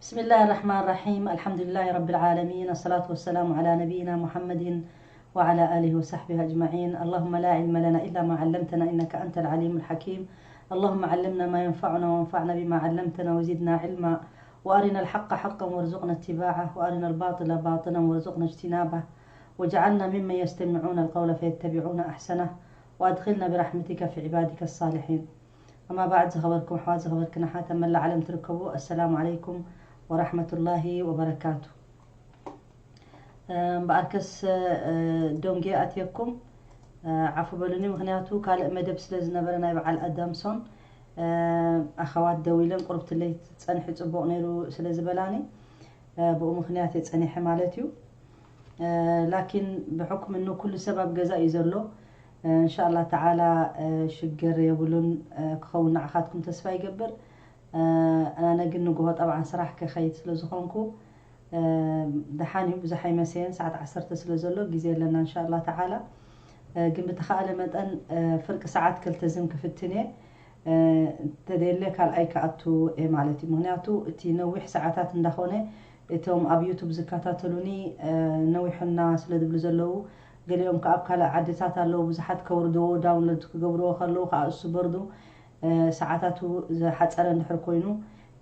بسم الله الرحمن الرحيم. الحمد لله رب العالمين. الصلاة والسلام على نبينا محمد وعلى آله وصحبه أجمعين. اللهم لا علم لنا إلا ما علمتنا إنك أنت العليم الحكيم. اللهم علمنا ما ينفعنا وانفعنا بما علمتنا وزدنا علما. وأرنا الحق حقا وارزقنا اتباعه وأرنا الباطل باطلا وارزقنا اجتنابه. واجعلنا ممن يستمعون القول فيتبعون أحسنه. وأدخلنا برحمتك في عبادك الصالحين. ኣማ ባዕድ ዝኸበርኩም ኣሕዋት ዝኸበርክን ኣሓት ኣብ መላእ ዓለም ትርከቡ ኣሰላሙ ዓለይኩም ወራሕመቱላሂ ወበረካቱ። እምበኣርከስ ዶንጌ ኣትየኩም ዓፉ በሉኒ፣ ምኽንያቱ ካልእ መደብ ስለ ዝነበረ ናይ በዓል ኣዳምሶን ኣኸዋት ደዊለን ቁርብትለይ ጸንሒ ጽቡቕ ነይሩ ስለ ዝበላኒ ብኡ ምኽንያት እየ ጸኒሐ ማለት እዩ። ላኪን ብሕኩም እኑ ኩሉ ሰብ ኣብ ገዛ እዩ ዘሎ። እንሻላ ተዓላ ሽግር የብሉን። ክኸውን ንዓኻትኩም ተስፋ ይገብር። ኣነ ግን ንግሆ ጠብዓን ስራሕ ክኸይድ ስለ ዝኾንኩ ደሓን እዩ፣ ብዙሕ ኣይመሰየን፣ ሰዓት ዓሰርተ ስለ ዘሎ ግዜ ኣለና። እንሻላ ተዓላ ግን ብተኻእለ መጠን ፍርቂ ሰዓት ክልተ ዝም ክፍትን እየ። ተደለ ካልኣይ ክኣቱ እየ ማለት እዩ። ምክንያቱ እቲ ነዊሕ ሰዓታት እንዳኾነ እቶም ኣብ ዩቱብ ዝከታተሉኒ ነዊሕና ስለ ዝብሉ ዘለዉ፣ ገሊኦም ከዓ ኣብ ካልእ ዓድታት ኣለዉ፣ ብዙሓት ከውርድዎ ዳውንሎድ ክገብርዎ ከለዉ ከዓ እሱ በርዱ ሰዓታቱ ዝሓፀረ እንድሕር ኮይኑ፣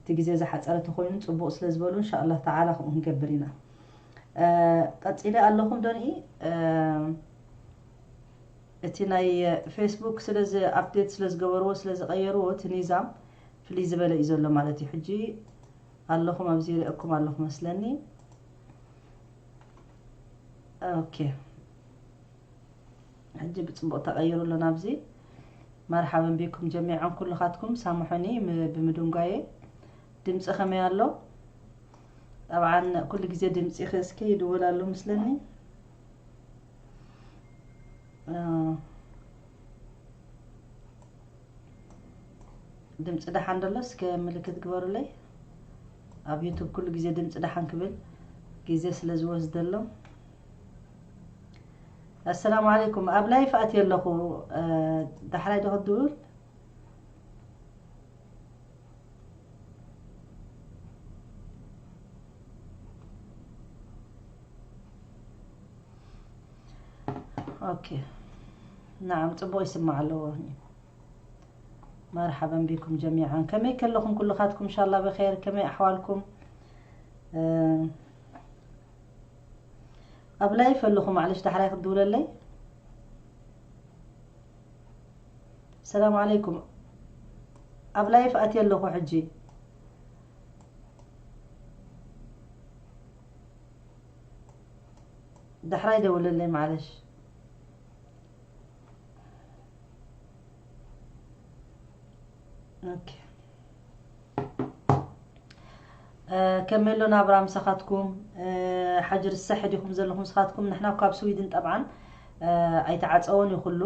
እቲ ግዜ ዝሓፀረ ተኮይኑ ፅቡቅ ስለ ዝበሉ እንሻላ ተዓላ ከምኡ ክንገብር ኢና። ቀፂለ ኣለኹም ዶንኢ እቲ ናይ ፌስቡክ ስለዚ ኣፕዴት ስለ ዝገበርዎ ስለ ዝቀየርዎ እቲ ኒዛም ፍልይ ዝበለ እዩ ዘሎ ማለት እዩ። ሕጂ ኣለኹም ኣብዚ ይርእኩም ኣለኹ መስለኒ። ኦኬ ሕጂ ብጽቡቕ ተቐይሩ ኣሎ ናብዚ። መርሓበን ቢኩም ጀሚዓን ኩልኻትኩም ሳምሑኒ ም- ብምድንጓየ። ድምፂ ከመይ ኣሎ? ጠብዓን ኩሉ ግዜ ድምፂ ኸ እስከ ይድወል ኣሎ ምስለኒ። ድምፂ ደሓን ደሎ እስከ ምልክት ግበሩለይ። ኣብ ዩቱብ ኩሉ ግዜ ድምፂ ደሓን ክብል ግዜ ስለ ዝወስደሎም። ኣሰላሙ ዓለይኩም። ኣብ ላይፍ ኣትየ ኣለኹ። ዳሕራይ ዶ ክድውል? ኦኬ። ናዓም፣ ጽቡቕ ይስማዕ ኣለዎ። መርሓበን ቢኩም ጀሚዓን። ከመይ ከለኹም ኩልኻትኩም? እንሻላ ብኸይር። ከመይ ኣሕዋልኩም? ኣብ ላይፍ ኣለኹ፣ ማዕለሽ ዳሕራይ ክትድውለለይ። ሰላም ዓለይኩም። ኣብ ላይፍ ኣትየ ኣለኹ ሕጂ። ዳሕራይ ደውለለይ ማዕለሽ። ኦኬ። ከመይ ኣሎ ናብራ ምሳኻትኩም? ሓጅር ሰሕ ዲኹም ዘለኹም ስኻትኩም? ንሕና ካብ ስዊድን ጠብዓን ኣይተዓፀወን እዩ ኩሉ።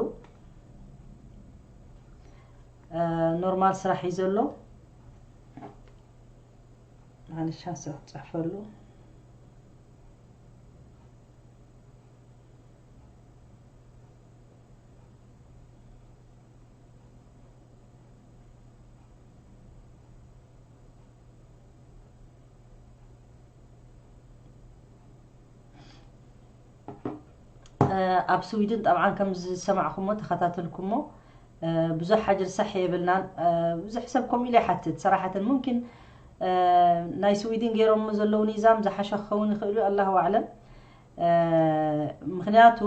ኖርማል ስራሕ እዩ ዘሎ። ማለሻ ሰ ክፅሕፈሉ። ኣብ ስዊድን ጠብዓን ከም ዝሰማዕኩሞ ተኸታተልኩሞ ብዙሕ ሓጅር ሳሕ የብልናን። ብዙሕ ሰብ ከምኡ ኢለ ይሓትት ሰራሕተን ሙምኪን ናይ ስዊድን ገይሮሞ ዘለዉ ኒዛም ዝሓሸ ክኸውን ይኽእል እዩ፣ ኣላሁ ኣዕለም። ምክንያቱ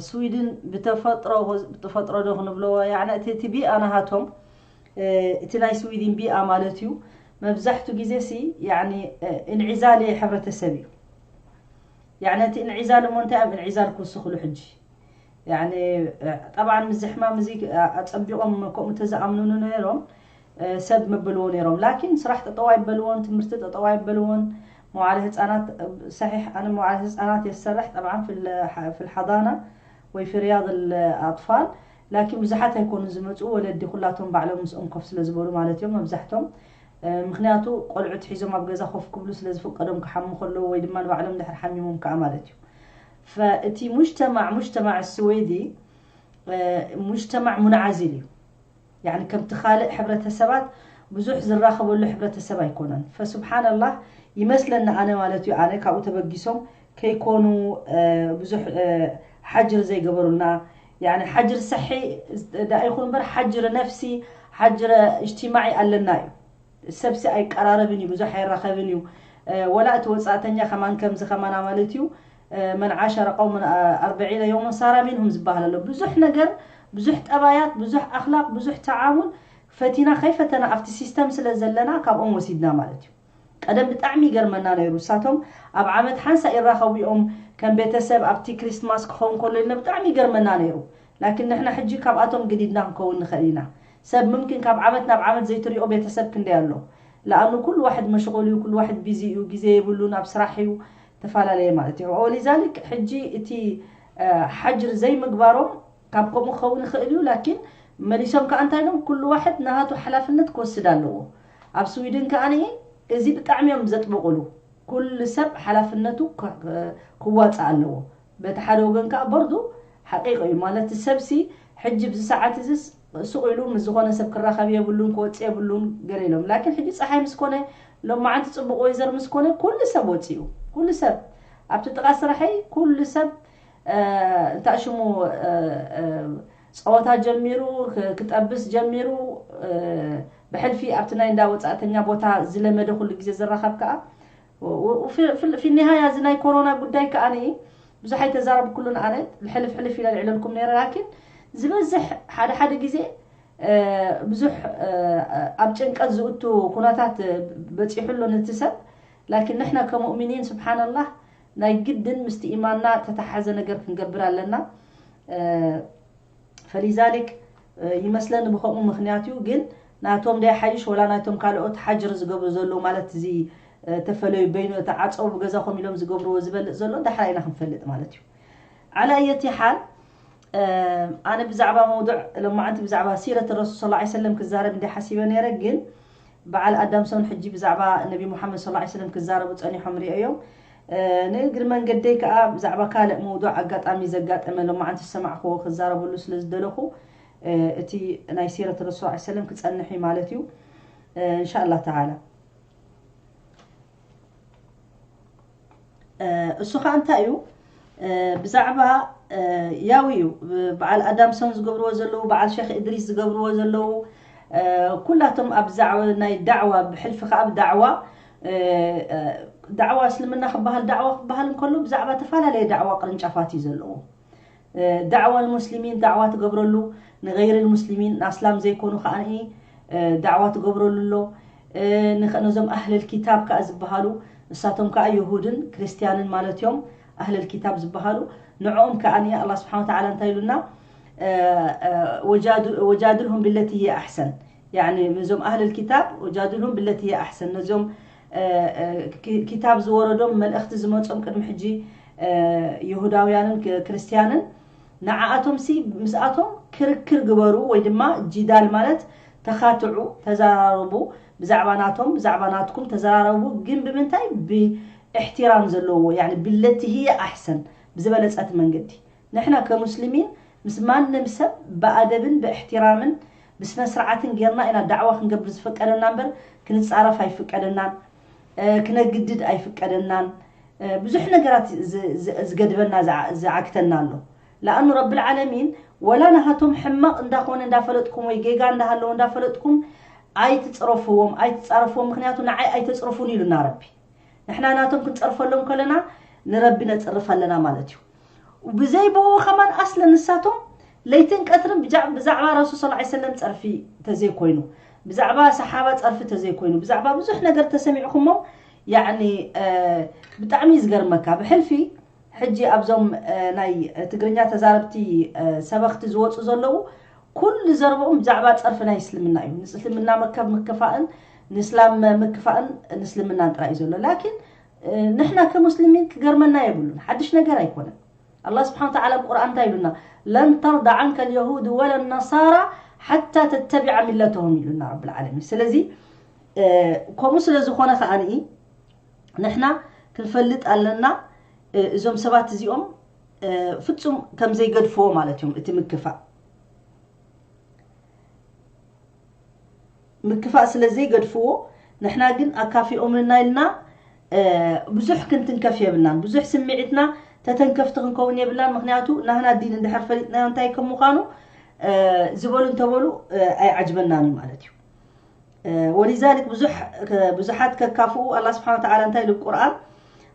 ስዊድን ብተፈጥሮ ብተፈጥሮ ዶ ክንብሎ ያዕኒ እቲ እቲ ቢኣ ናሃቶም እቲ ናይ ስዊድን ቢኣ ማለት እዩ። መብዛሕቱ ግዜ ሲ ያዕኒ እንዒዛሌ ሕብረተሰብ እዩ። ያዕኒ እቲ እንዒዛል እሞ እንታይ ኣብ እንዒዛል ክውስኽሉ ሕጂ ያዕኒ ጠብዓን ምዚ ሕማም እዚ ኣጸቢቖም ከምኡ ተዝኣምኑኑ ነይሮም ሰብ ምብልዎ ነይሮም። ላኪን ስራሕ ጠጠው ኣይበልዎን፣ ትምህርቲ ጠጠው ኣይበልዎን። መዋዕለ ህፃናት ሰሒሕ ኣነ መዋዕለ ህፃናት የሰርሕ ጠብዓን ፊል ሓዳና ወይ ፊ ሪያድ ኣጥፋል። ላኪን ብዙሓት ኣይኮኑ ዝመፁ፣ ወለዲ ኩላቶም ባዕሎም ምስኦም ኮፍ ስለ ዝበሉ ማለት እዮም መብዛሕቶም። ምክንያቱ ቆልዑት ሒዞም ኣብ ገዛ ኮፍ ክብሉ ስለ ዝፍቀዶም ክሓሙ ከለዉ ወይ ድማ ንባዕሎም ድሕር ሓሚሞም ከዓ ማለት እዩ። ፈእቲ ሙጅተማዕ ሙጅተማዕ ስዌዲ ሙጅተማዕ ሙንዓዚል እዩ። ያዕኒ ከምቲ ካልእ ሕብረተሰባት ብዙሕ ዝራኸበሉ ሕብረተሰብ ኣይኮነን። ፈሱብሓነላህ ይመስለኒ ኣነ ማለት እዩ፣ ኣነ ካብኡ ተበጊሶም ከይኮኑ ብዙሕ ሓጅር ዘይገበሩልና፣ ያኒ ሓጅር ሰሒ ዳ ይኹን እምበር ሓጅር ነፍሲ፣ ሓጅር እጅትማዒ ኣለና እዩ። ሰብሲ ኣይቀራረብን እዩ፣ ብዙሕ ኣይራኸብን እዩ። ወላ እቲ ወፃእተኛ ከማን ከምዚ ከማና ማለት እዩ። መን ዓሸረ ቀውመን ኣርበዒነ የውመን ሳራ ሚንሁም ዝበሃል ኣሎ። ብዙሕ ነገር፣ ብዙሕ ጠባያት፣ ብዙሕ ኣኽላቕ፣ ብዙሕ ተዓሙል ፈቲና ከይፈተና ኣብቲ ሲስተም ስለ ዘለና ካብኦም ወሲድና ማለት እዩ። ቀደም ብጣዕሚ ይገርመና ነይሩ። እሳቶም ኣብ ዓመት ሓንሳ ይራኸቡ እዮም፣ ከም ቤተሰብ ኣብቲ ክሪስትማስ ክኸውን ከሎ ኢልና ብጣዕሚ ይገርመና ነይሩ። ላኪን ንሕና ሕጂ ካብኣቶም ግዲድና ክንከውን ንኽእል ኢና። ሰብ ምምክን ካብ ዓመት ናብ ዓመት ዘይትሪኦ ቤተሰብ ክንደይ ኣሎ። ለኣኑ ኩሉ ዋሕድ መሽغል እዩ፣ ኩሉ ዋሕድ ቢዚ እዩ፣ ግዜ የብሉን፣ ኣብ ስራሕ እዩ፣ ተፈላለየ ማለት እዩ። ወሊዛሊክ ሕጂ እቲ ሓጅር ዘይምግባሮም ካብ ከምኡ ክኸውን ይኽእል እዩ። ላኪን መሊሶም ከዓ እንታይ ኢሎም፣ ኩሉ ዋሕድ ናሃቱ ሓላፍነት ክወስድ ኣለዎ። ኣብ ስዊድን ከዓ እዚ ብጣዕሚ እዮም ዘጥብቕሉ። ኩሉ ሰብ ሓላፍነቱ ክዋፃእ ኣለዎ። በቲ ሓደ ወገን ከዓ በርዱ ሓቂቕ እዩ ማለት፣ ሰብሲ ሕጂ ብዚ ሰዓት እዚ ሱቕ ኢሉ ምስ ዝኾነ ሰብ ክራኸብ የብሉን፣ ክወፅእ የብሉን ገለ ኢሎም። ላኪን ሕጂ ፀሓይ ምስ ኮነ፣ ሎማዓንቲ ፅቡቕ ወይዘር ምስ ኮነ ኩሉ ሰብ ወፂኡ። ኩሉ ሰብ ኣብቲ ጥቓ ስራሐይ ኩሉ ሰብ እንታይ ሽሙ ፀወታ ጀሚሩ፣ ክጠብስ ጀሚሩ። ብሕልፊ ኣብቲ ናይ እንዳ ወፃእተኛ ቦታ ዝለመደ ኩሉ ግዜ ዝራኸብ ከዓ ፊኒሃያ እዚ ናይ ኮሮና ጉዳይ ከዓ ብዙሕ ኣይተዛረብኩሉን ኣነ፣ ሕልፍ ሕልፍ ኢለ ልዕለልኩም ነረ። ላኪን ዝበዝሕ ሓደ ሓደ ግዜ ብዙሕ ኣብ ጭንቀት ዝእቱ ኩነታት በፂሑ ኣሎ ነቲ ሰብ። ላኪን ንሕና ከሙእሚኒን ስብሓንላህ ናይ ግድን ምስቲ ኢማንና ተተሓዘ ነገር ክንገብር ኣለና። ፈሊዛሊክ ይመስለኒ ብኸምኡ ምኽንያት እዩ። ግን ናቶም ዶ ይሓይሽ ወላ ናይቶም ካልኦት ሓጅር ዝገብሩ ዘለዉ ማለት እዚ ተፈለዩ በይኑ እቲ ዓፀው ብገዛኹም ኢሎም ዝገብርዎ ዝበልፅ ዘሎ ዳሕራ ኢና ክንፈልጥ ማለት እዩ። ዓላ ኣየቲ ሓል ኣነ ብዛዕባ መውዱዕ ሎማዓንቲ ብዛዕባ ሲረት ረሱል ስ ሰለም ክዛረብ እንደ ሓሲበ ነይረ። ግን በዓል ኣዳምሶን ሕጂ ብዛዕባ ነቢ ሙሓመድ ስ ሰለም ክዛረቡ ፀኒሖም ሪኦ እዮም። ንእግሪ መንገደይ ከዓ ብዛዕባ ካልእ መውዱዕ ኣጋጣሚ ዘጋጠመ ሎማዓንቲ ዝሰማዕክዎ ክዛረበሉ ስለ ዝደለኹ እቲ ናይ ሲረት ረሱል ስ ሰለም ክፀንሕ እዩ ማለት እዩ። እንሻ ኣላህ ተዓላ እሱ ከዓ እንታይ እዩ ብዛዕባ ያው እዩ በዓል ኣዳምሶን ዝገብርዎ ዘለዉ፣ በዓል ሸክ እድሪስ ዝገብርዎ ዘለዉ ኩላቶም ኣብ ዛዕባ ናይ ዳዕዋ ብሕልፊ ከዓ ብዳዕዋ ዳዕዋ እስልምና ክበሃል ዳዕዋ ክበሃል እንከሎ ብዛዕባ ተፈላለየ ዳዕዋ ቅርንጫፋት እዩ ዘለዎ። ዳዕዋ ንሙስሊሚን ዳዕዋ ትገብረሉ፣ ንገይር ሙስሊሚን ንኣስላም ዘይኮኑ ከዓ ዳዕዋ ትገብረሉ ኣሎ። ነዞም ኣህለል ኪታብ ከዓ ዝበሃሉ ንሳቶም ከዓ የሁድን ክርስትያንን ማለት እዮም። ኣህለል ኪታብ ዝበሃሉ ንዕኦም ከዓ ኣላ ስብሓን ወተዓላ እንታይ ኢሉና? ወጃድልሁም ብለቲ ህየ ኣሕሰን። ያኒ ነዞም ኣህለል ኪታብ ወጃድልሁም ብለቲ ህየ ኣሕሰን፣ ነዞም ኪታብ ዝወረዶም መልእኽቲ ዝመፆም ቅድሚ ሕጂ ይሁዳውያንን ክርስትያንን ንዓኣቶም ሲ ምስኣቶም ክርክር ግበሩ ወይ ድማ ጂዳል ማለት ተኻትዑ፣ ተዘራረቡ፣ ብዛዕባ ናቶም ብዛዕባ ናትኩም ተዘራረቡ። ግን ብምንታይ? ብእሕትራም ዘለዎ ያኒ ብለቲ ህየ ኣሕሰን፣ ብዝበለፀት መንገዲ። ንሕና ከሙስሊሚን ምስ ማንም ሰብ ብኣደብን ብእሕትራምን ብስነ ስርዓትን ጌርና ኢና ዳዕዋ ክንገብር ዝፍቀደና እምበር ክንፃረፍ ኣይፍቀደናን፣ ክነግድድ ኣይፍቀደናን። ብዙሕ ነገራት ዝገድበና ዝዓግተና ኣሎ። ለኣኑ ረብል ዓለሚን ወላ ናሃቶም ሕማቕ እንዳኾነ እንዳፈለጥኩም ወይ ጌጋ እንዳሃለዎ እንዳፈለጥኩም ኣይትፅረፍዎም፣ ኣይትፃረፍዎም፣ ምክንያቱ ንዓይ ኣይተፅርፉን ኢሉና ረቢ። ንሕና ናቶም ክንፀርፈሎም ከለና ንረቢ ነፅርፍ ኣለና ማለት እዩ። ብዘይ ብኡ ከማን ኣስለ ንሳቶም ለይትን ቀትርን ብዛዕባ ረሱል ስ ሰለም ፀርፊ ተዘይኮይኑ፣ ብዛዕባ ሰሓባ ፀርፊ ተዘይኮይኑ፣ ብዛዕባ ብዙሕ ነገር ተሰሚዕኩሞ ያኒ ብጣዕሚ ዝገርመካ። ብሕልፊ ሕጂ ኣብዞም ናይ ትግርኛ ተዛረብቲ ሰበኽቲ ዝወፁ ዘለዉ ኩሉ ዘረብኦም ብዛዕባ ፀርፊ ናይ እስልምና እዩ። ንእስልምና መከብ ምክፋእን ንእስላም ምክፋእን ንእስልምናን ጥራይ እዩ ዘሎ። ላኪን ንሕና ከሙስሊሚን ክገርመና የብሉን፣ ሓድሽ ነገር ኣይኮነን። ኣላ ስብሓን ተዓላ ኣብ ቁርኣን እንታይ ኢሉና? ለን ተርዳ ዓንከ ልየሁድ ወለ ነሳራ ሓታ ተተቢዓ ሚለተሆም ኢሉና ረብል ዓለሚን። ስለዚ ከምኡ ስለ ዝኾነ ከዓኒ ንሕና ክንፈልጥ ኣለና እዞም ሰባት እዚኦም ፍጹም ከም ዘይገድፍዎ ማለት እዮም እቲ ምክፋእ። ምክፋእ ስለ ዘይገድፍዎ፣ ንሕና ግን ኣካፊኦምልና ኢልና ብዙሕ ክንትንከፍ የብልናን። ብዙሕ ስምዒትና ተተንከፍቲ ክንከውን የብልናን። ምክንያቱ ናህና ዲን እንድሕር ፈሊጥናዮ እንታይ ከም ምዃኑ ዝበሉ እንተበሉ ኣይዓጅበናን እዩ ማለት እዩ። ወሊዛሊክ ብዙሕ ብዙሓት ከካፍኡ ኣላ ስብሓን ወተዓላ እንታይ ኢሉ ቁርኣን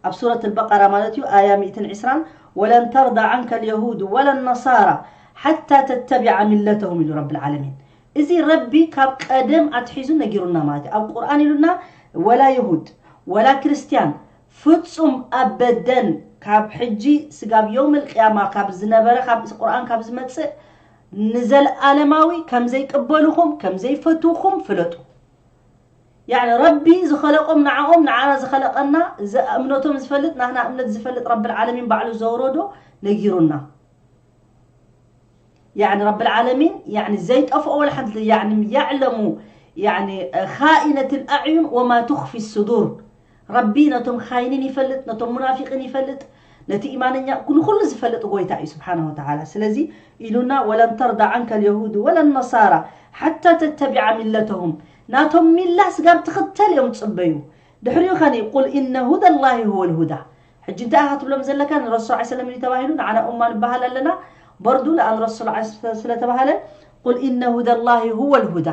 ኣብ ሱረት ኣልበቀራ ማለት እዩ ኣያ ሚእትን ዕስራን ወለን ተርዳ ዓንከ ልየሁድ ወለን ነሳራ ሓታ ተተቢዓ ሚለተሁም ኢሉ ረቢ ልዓለሚን። እዚ ረቢ ካብ ቀደም ኣትሒዙ ነጊሩና ማለት እዩ። ኣብ ቁርኣን ኢሉና ወላ ይሁድ ወላ ክርስትያን ፍጹም ኣበደን ካብ ሕጂ ስጋብ የውም ልቅያማ ካብ ዝነበረ ካብ ቁርኣን ካብ ዝመጽእ ንዘለኣለማዊ ከም ዘይቅበልኹም ከም ዘይፈትውኹም ፍለጡ። ያዕኒ ረቢ ዝኸለቆም ንዓኦም ንዓና ዝኸለቀና እምነቶም ዝፈልጥ ናህና እምነት ዝፈልጥ ረቢ ልዓለሚን ባዕሉ ዘውረዶ ነጊሩና። ያዕኒ ረቢ ልዓለሚን ያዕኒ ዘይጠፍኦ ወላ ሓንቲ ያዕኒ ያዕለሙ ያዕኒ ኻኢነት ልኣዕዩን ወማ ትኽፊ ስዱር። ረቢ ነቶም ኻይንን ይፈልጥ ነቶም ሙናፊቅን ይፈልጥ ነቲ ኢማነኛ ንኩሉ ዝፈልጥ ጎይታ እዩ ስብሓነ ወተዓላ። ስለዚ ኢሉና ወለን ተርዳ ዓንከ ልየሁድ ወለን ነሳራ ሓታ ተተቢዓ ሚለተሁም። ናቶም ሚላ ስጋብ ትኽተል እዮም ዝጽበዩ። ድሕሪኡ ኸኒ ቁል ኢነ ሁዳ ላሂ ሁወ ልሁዳ። ሕጂ እንታይ ኢኻ ትብሎም ዘለካ ንረሱል ስ ሰለም እዩ ተባሂሉ ንዓና ኡማ ንበሃል ኣለና። በርዱ ለኣን ረሱል ስ ስለተባሃለ ቁል ኢነ ሁዳ ላሂ ሁወ ልሁዳ።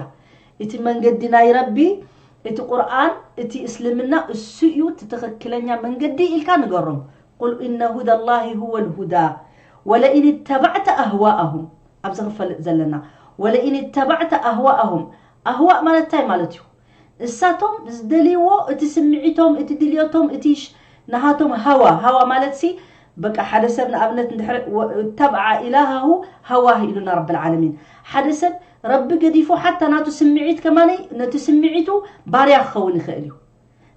እቲ መንገዲ ናይ ረቢ እቲ ቁርኣን እቲ እስልምና እሱ እዩ እቲ ትኽክለኛ መንገዲ ኢልካ ንገሮም። ቁል ኢነ ሁዳ ላሂ ሁወ ልሁዳ ወለኢን ተባዕተ ኣህዋኣሁም ኣብዚ ክፈልጥ ዘለና ወለኢን ተባዕተ ኣህዋኣሁም ኣህዋእ ማለት እንታይ ማለት እዩ? እሳቶም ዝደልይዎ እቲ ስምዒቶም እቲ ድልዮቶም እቲ ሽ- ናሃቶም ሃዋ ሃዋ ማለት ሲ በቃ ሓደ ሰብ ንኣብነት እንድሕር ወ- ተብዓ ኢላሃሁ ሃዋህ ኢሉና ረቢ ልዓለሚን። ሓደ ሰብ ረቢ ገዲፉ ሓታ ናቱ ስምዒት ከማነይ ነቲ ስምዒቱ ባርያ ክኸውን ይኽእል እዩ።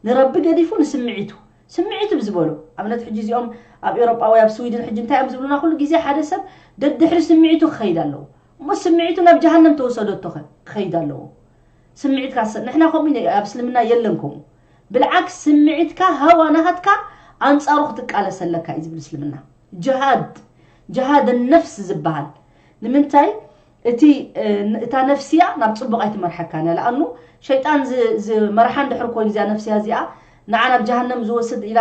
ንረቢ ገዲፉ ንስምዒቱ ስምዒቱ ብዝበሎ ኣብነት ሕጂ እዚኦም ኣብ ኤሮጳ ወይ ኣብ ስዊድን ሕጂ እንታይ እዮም ዝብሉና ኩሉ ግዜ ሓደ ሰብ ደድሕሪ ስምዒቱ ክኸይድ ኣለዎ። እሞ ስምዒቱ ናብ ጀሃነም ተወሰደቶ ኸ ክኸይድ ኣለዎ። ስምዒትካ ሰ- ንሕና ከምኡ ኢና ኣብ እስልምና የለን ከምኡ። ብልዓክስ ስምዒትካ ሃዋ ናሃትካ ኣንጻሩ ክትቃለስ ኣለካ እዩ ዝብል እስልምና። ጅሃድ ጅሃድ ነፍስ ዝበሃል ንምንታይ እቲ እታ ነፍስያ ናብ ጽቡቕ ኣይትመርሐካን እያ። ለኣኑ ሸይጣን ዝመርሓ እንድሕር ኮይኑ እዚኣ ነፍስያ እዚኣ ንዓ ናብ ጀሃነም ዝወስድ ኢላ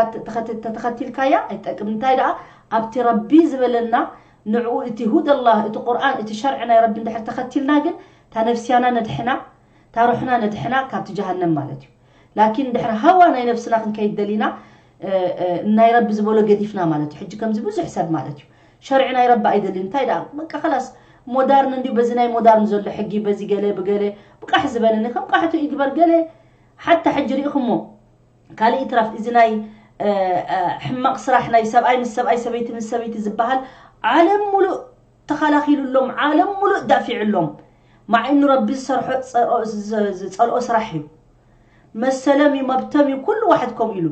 ተተኸትልካያ ኣይትጠቅም። እንታይ ደኣ ኣብቲ ረቢ ዝበለና ንዕኡ እቲ ሁደላህ እቲ ቁርኣን እቲ ሸርዒ ናይ ረቢ እንድሕር ተኸቲልና ግን እታ ነፍስያና ነድሕና እታ ሩሕና ነድሕና ካብቲ ጀሃነም ማለት እዩ። ላኪን ድሕሪ ሃዋ ናይ ነፍስና ክንከይድ ደሊና ናይ ረቢ ዝበሎ ገዲፍና ማለት እዩ። ሕጂ ከምዚ ብዙሕ ሰብ ማለት እዩ ሸርዒ ናይ ረቢ ኣይደልን እንታይ ደኣ በቃ ከላስ ሞዳርን እንዲ በዚ ናይ ሞዳርን ዘሎ ሕጊ በዚ ገለ ብገለ ብቃሕ ዝበለኒ ከም ቃሕቱ ይግበር ገለ ሓታ ሕጂ ርኢኹሞ ካልእ ይትረፍ እዚ ናይ ሕማቕ ስራሕ ናይ ሰብኣይ ምስ ሰብኣይ ሰበይቲ ምስ ሰበይቲ ዝበሃል ዓለም ሙሉእ ተኸላኺሉሎም ዓለም ሙሉእ ዳፊዕሎም ማዒኑ ረቢ ዝሰርሖ ዝፀልኦ ስራሕ እዩ። መሰሎም እዩ መብቶም እዩ ኩሉ ዋሕድ ከምኡ ኢሉ።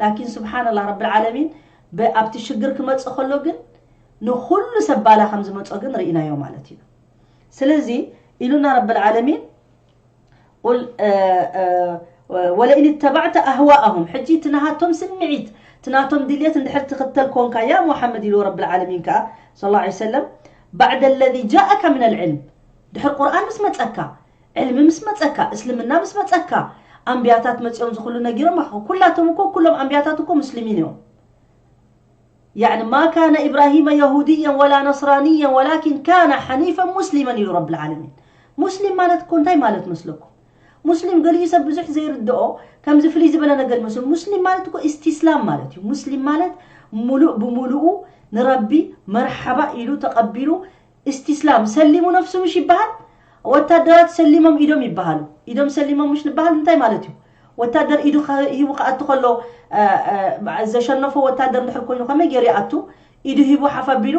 ላኪን ስብሓንላህ ረብል ዓለሚን ኣብቲ ሽግር ክመፅእ ከሎ ግን ንኩሉ ሰብ ባላ ከም ዝመፆ ግን ርኢናዮ ማለት እዩ። ስለዚ ኢሉና ረብል ዓለሚን ቁል ወለኢን ተባዕተ ኣህዋኣሁም ሕጂ እቲ ናሃቶም ስምዒት እቲ ናቶም ድልየት እንድሕር ትኽተል ኮንካ ያ ሙሓመድ ኢሉ ረብል ዓለሚን ከዓ ሰለላሁ ዐለይሂ ወሰለም ባዕደ ለዚ ጃእካ ምን ኣልዕልም ድሕር ቁርኣን ምስ መፀካ ዕልሚ ምስ መፀካ እስልምና ምስ መፀካ ኣንብያታት መፅኦም ዝኩሉ ነጊሮም ኩላቶም እኮ ኩሎም ኣንብያታት እኮ ሙስሊሚን እዮም። ያዕኒ ማ ካነ ኢብራሂመ የሁድየን ወላ ነስራንየን ወላኪን ካነ ሓኒፈን ሙስሊመን ኢሉ ረብል ዓለሚን። ሙስሊም ማለት እኮ እንታይ ማለት መስለኩም? ሙስሊም ገሊኡ ሰብ ብዙሕ ዘይርድኦ ከምዚ ፍልይ ዝበለ ነገር ይመስሉ። ሙስሊም ማለት እኮ ኢስቲስላም ማለት እዩ። ሙስሊም ማለት ሙሉእ ብሙሉኡ ንረቢ መርሓባ ኢሉ ተቐቢሉ ኢስቲስላም ሰሊሙ ነፍሱ ምሽ ይበሃል። ወታደራት ሰሊሞም ኢዶም ይበሃሉ። ኢዶም ሰሊሞም ምሽ ንበሃል እንታይ ማለት እዩ? ወታደር ኢዱ ሂቡ ክኣቱ ከሎ ዘሸነፎ ወታደር እንድሕር ኮይኑ ከመይ ገይሩ ይኣቱ? ኢዱ ሂቡ ሓፍ ኣቢሉ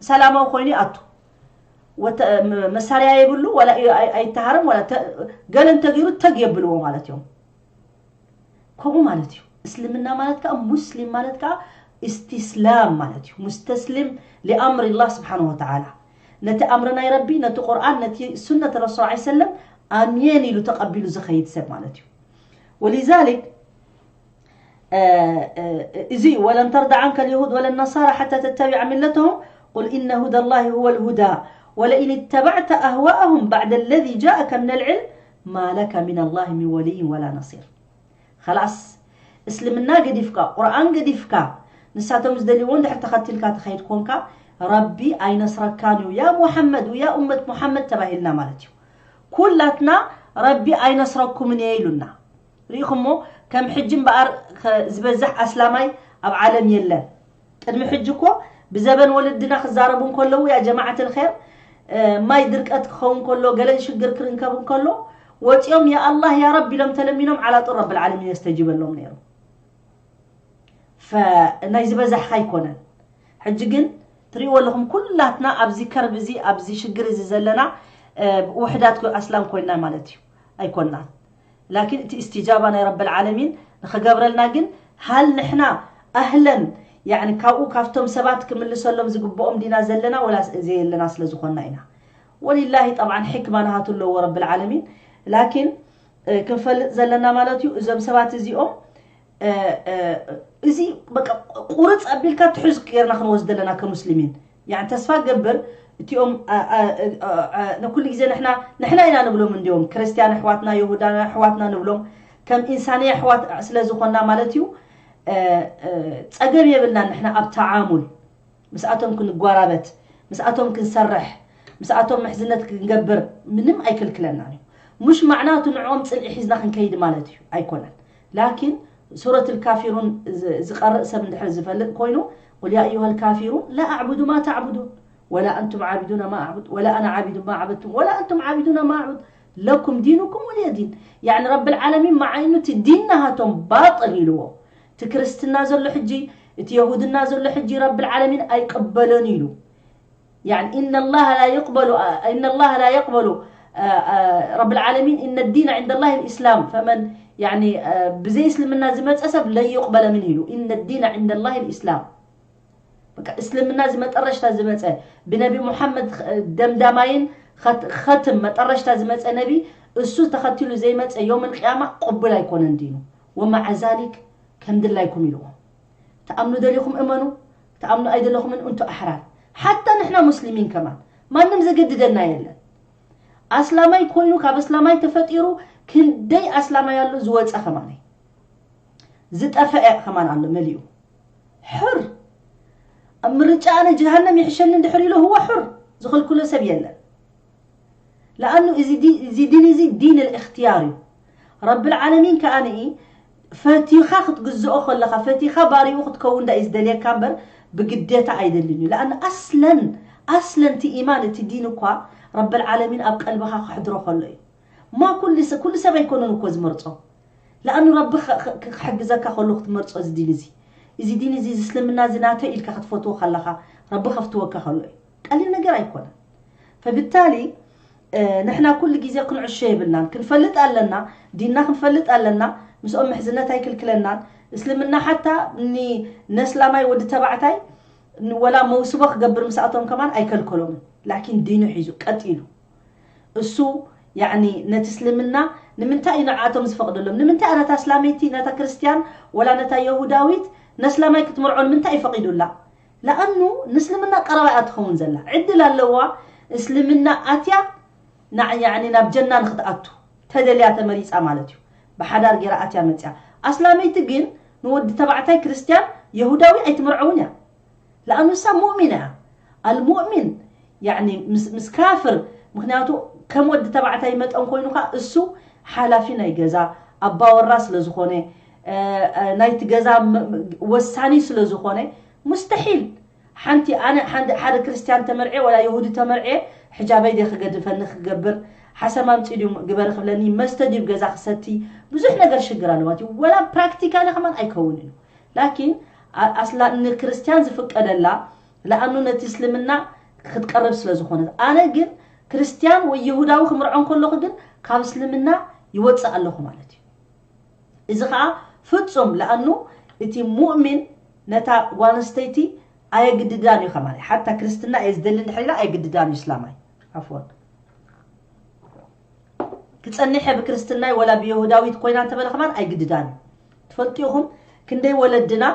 ሰላማዊ ኮይኑ ይኣቱ። መሳርያ የብሉ ወላ ኣይተሃረም ወላ ገለ እንተገይሩ ተግ የብልዎ ማለት እዮም። ከምኡ ማለት እዩ። እስልምና ማለት ከዓ ሙስሊም ማለት ከዓ ኢስቲስላም ማለት እዩ። ሙስተስሊም ሊኣምሪ ላህ ስብሓን ወተዓላ ነቲ ኣምሪ ናይ ረቢ ነቲ ቁርኣን ነቲ ሱነት ረሱል ዓ ሰለም ኣምየን ኢሉ ተቐቢሉ ዝኸይድ ሰብ ማለት እዩ። ወሊዛሊክ እዚ እዩ ወለን ተርዳ ዓንከ ልየሁድ ወለ ነሳራ ሓታ ተተቢዐ ሚለተሁም ቁል ኢነ ሁዳ ላሂ ሁወ ልሁዳ ወለኢን ተባዕተ ኣህዋኣሁም ባዕደ ለዚ ጃእከ ምን ልዕልም ما لك من الله من ولي ولا نصير. خلاص፣ እስልምና ገዲፍካ፣ ቁርኣን ገዲፍካ፣ ንሳቶም ዝደልይዎ እንድሕር ተኸቲልካ ትኸይድ ኮንካ፣ ረቢ ኣይነስረካን እዩ ያ ሙሓመድ፣ ያ ኡመት ሙሓመድ ተባሂልና ማለት እዩ። ኩላትና ረቢ ኣይነስረኩምን እየ ኢሉና። ርኢኹሞ፣ ከም ሕጂ እምበኣር ከ-፣ ዝበዝሕ ኣስላማይ ኣብ ዓለም የለን። ቅድሚ ሕጂ እኮ ብዘበን ወለድና ክዛረቡ እንከለዉ፣ ያ ጀማዓት ልኸር፣ እ፣ ማይ ድርቀት ክኸውን ከሎ፣ ገለን ሽግር ክርከብ እንከሎ፣ ወፂኦም ያ ኣላህ ያ ረብ ኢሎም ተለሚኖም ዓላጡ ረብል ዓለሚን የስተጅበሎም ነይሩ። ፈ-፣ ናይ ዝበዛሕኻ ኣይኮነን። ሕጂ ግን ትሪእዎ ኣለኹም፣ ኩላትና ኣብዚ ከርብ እዚ፣ ኣብዚ ሽግር እዚ ዘለና፣ እ፣ ውሕዳት ኮ-፣ ኣስላም ኮይና ማለት እዩ። ኣይኮናን። ላኪን እቲ እስትጃባ ናይ ረብል ዓለሚን ንኽገብረልና ግን፣ ሃል ንሕና ኣህለን፣ ያዕኒ ካብኡ ካብቶም ሰባት ክምልሰሎም ዝግብኦም ዲና ዘለና ወላ ዘየለና ስለ ዝኾንና ኢና። ወሊላሂ ጠብዓን ሕክማ ናሃቱ ኣለዎ ረብል ዓለሚን። ላኪን፣ እ፣ ክንፈልጥ ዘለና ማለት እዩ፣ እዞም ሰባት እዚኦም፣ እ፣ እ፣ እዚ በቃ ቁርፅ ኣቢልካ ትሕዝ ጌርና ክንወስድ ኣለና ከሙስሊሚን። ያዕኒ ተስፋ ገብር እቲኦም፣ አ፣ አ፣ አ፣ አ፣ ንኩሉ ግዜ ንሕና፣ ንሕና ኢና ንብሎም እንዲዮም፣ ክርስትያን ኣሕዋትና፣ ይሁዳና ኣሕዋትና ንብሎም፣ ከም ኢንሳንያ ኣሕዋት ስለ ዝኾንና ማለት እዩ። እ፣ እ፣ ጸገም የብልናን ንሕና ኣብ ተዓሙል ምስኣቶም ክንጓራበት፣ ምስኣቶም ክንሰርሕ፣ ምስኣቶም ምሕዝነት ክንገብር ምንም ኣይክልክለናን እዩ። ሙሽ ማዕናቱ ንዕኦም ጽልኢ ሒዝና ክንከይድ ማለት እዩ ኣይኮነን። ላኪን ሱረት ልካፊሩን ዝ-፣ ዝቐርእ ሰብ እንድሕር ዝፈልጥ ኮይኑ፣ قل يا أيها الكافرون لا أعبد ما تعبدون ولا أنتم عابدون ما أعبد ولا أنا عابد ما عبدتم ولا أنتم عابدون ما أعبد لكم دينكم ولي دين። ያዕኒ ረብል ዓለሚን መዓይኑ እቲ ዲን ናሃቶም ባጥል ኢልዎ። እቲ ክርስትና ዘሎ ሕጂ፣ እቲ የሁድና ዘሎ ሕጂ ረብል ዓለሚን ኣይቅበሎን ኢሉ። يعني إن الله لا يقبل، إن الله لا يقبل، آه، آه، رب العالمين إن الدين عند الله الإسلام فمن يعني، آه، ብዘይ እስልምና ዝመፀ ሰብ ለን ይቕበለ ምን ኢሉ إن الدين عند الله الإسلام። በቃ እስልምና እዚ መጠረሽታ ዝመፀ ብነቢ ሙሓመድ ኸ-፣ ደምዳማይን ኸት-፣ ኸትም መጠረሽታ ዝመፀ ነቢ እሱ ተኸቲሉ ዘይመፀ የውም ልቅያማ ቅቡል ኣይኮነን ዲኑ። ومع ذلك ከም ድላይኩም ኢልዎም። ትኣምኑ ደሊኹም እመኑ፣ ትኣምኑ ኣይደለኹምን እንቱ ኣሕራር። ሓታ ንሕና ሙስሊሚን ከማን ማንም ዘገድደና የለን። ኣስላማይ ኮይኑ ካብ ኣስላማይ ተፈጢሩ ክንደይ ኣስላማይ ኣሎ ዝወፀ ከማን እዩ። ዝጠፈአ ከማን ኣሎ መሊኡ። ሕር ኣብ ምርጫ ኣነ ጀሃነም ይሕሸኒ እንድሕር ኢሉ ህዋ ሕር ዝኽልክሎ ሰብ የለን። ለኣኑ እዚ ዲ-፣ እዚ ዲን እዚ ዲን ልእክትያር እዩ። ረብል ዓለሚን ከኣ ንኢ ፈቲኻ ክትግዝኦ ከለኻ፣ ፈቲኻ ባሪኡ ክትከውን ዳ እዩ ዝደልየካ እምበር ብግዴታ ኣይደልን እዩ። ለኣኑ ኣስለን፣ ኣስለን እቲ ኢማን እቲ ዲን እኳ ረብል ዓለሚን ኣብ ቀልብኻ ክሕድሮ ከሎ እዩ። ማ ኩሉ ሰ-፣ ኩሉ ሰብ ኣይኮነን እኮ ዝመርጾ። ለኣኑ ረቢ ኸ-፣ ኸ-፣ ክሕግዘካ ከሎ ክትመርጾ እዚ ዲን እዚ። እዚ ዲን እዚ፣ እዚ እስልምና እዚ ናተይ ኢልካ ክትፈትዎ ከለኻ፣ ረቢ ከፍትወካ ከሎ እዩ። ቀሊል ነገር ኣይኮነን። ፈብታሊ፣ እ፣ ንሕና ኩሉ ግዜ ክንዕሾ የብልናን። ክንፈልጥ ኣለና፣ ዲንና ክንፈልጥ ኣለና፣ ምስኦም ምሕዝነት ኣይክልክለናን። እስልምና ሓታ ኒ-፣ ነስላማይ ወዲ ተባዕታይ ን-፣ ወላ መውስቦ ክገብር ምስኣቶም ከማን ኣይከልከሎምን። ላኪን ዲኑ ሒዙ ቀጥ ኢሉ። እሱ፣ ያዕኒ፣ ነቲ እስልምና ንምንታይ እዩ ንዓቶም ዝፈቕደሎም? ንምንታይ እያ ነታ እስላመይቲ፣ ነታ ክርስትያን፣ ወላ ነታ የሁዳዊት ነስላማይ ክትምርዖ ንምንታይ እዩ ፈቒዱላ? ለኣኑ ንእስልምና ቀረባ እያ ትኸውን ዘላ። ዕድል ኣለዋ እስልምና ኣትያ፣ ና-፣ ያዕኒ፣ ናብ ጀና ንኽትኣቱ ተደልያ ተመሪጻ ማለት እዩ። ብሓዳር ገይራ ኣትያ መጽያ። ኣስላመይቲ ግን ንወዲ ተባዕታይ ክርስትያን የሁዳዊ ኣይትምርዐውን እያ። ለኣኑ እሳ ሙእሚን እያ። ኣልሙእሚን፣ ያዕኒ፣ ምስ፣ ምስ ካፍር፣ ምኽንያቱ ከም ወዲ ተባዕታይ መጠን ኮይኑ ኸኣ እሱ ሓላፊ ናይ ገዛ፣ ኣባወራ ስለ ዝኾነ፣ እ፣ እ፣ ናይቲ ገዛ ም-፣ ም-፣ ወሳኒ ስለ ዝኾነ፣ ሙስተሒል ሓንቲ ኣነ ሓንዲ፣ ሓደ ክርስትያን ተመርዕየ ወላ የሁዲ ተመርዕየ፣ ሕጃበይ ድየ ክገድፈኒ ክገብር፣ ሓሰማ ኣምጺኡ ድዩ ግበሪ ክብለኒ፣ መስተ ድዩ ገዛ ክሰቲ፣ ብዙሕ ነገር ሽግር ኣሎ ማለት እዩ። ወላ ፕራክቲካሊ ከማን ኣይከውን እዩ። ላኪን ኣ-፣ ኣስላ ንክርስትያን ዝፍቀደላ፣ ለኣኑ ነቲ እስልምና ክትቀርብ ስለ ዝኾነት። ኣነ ግን ክርስትያን ወይ የሁዳዊ ክምርዖ እንከለኹ ግን ካብ እስልምና ይወጽእ ኣለኹ ማለት እዩ። እዚ ኸኣ ፍጹም፣ ለኣኑ እቲ ሙእሚን ነታ ጓል ኣንስተይቲ ኣየግድዳን እዩ ከማን። ሓታ ክርስትና እየ ዝደሊ እንድሕር ኢላ ኣየግድዳን እዩ እስላማይ። ዓፍወን። ክጸንሕ እየ ብክርስትናይ ወላ ብየሁዳዊት ኮይና እንተበለ ከማን ኣይግድዳን እዩ። ትፈልጡ ኢኹም ክንደይ ወለድና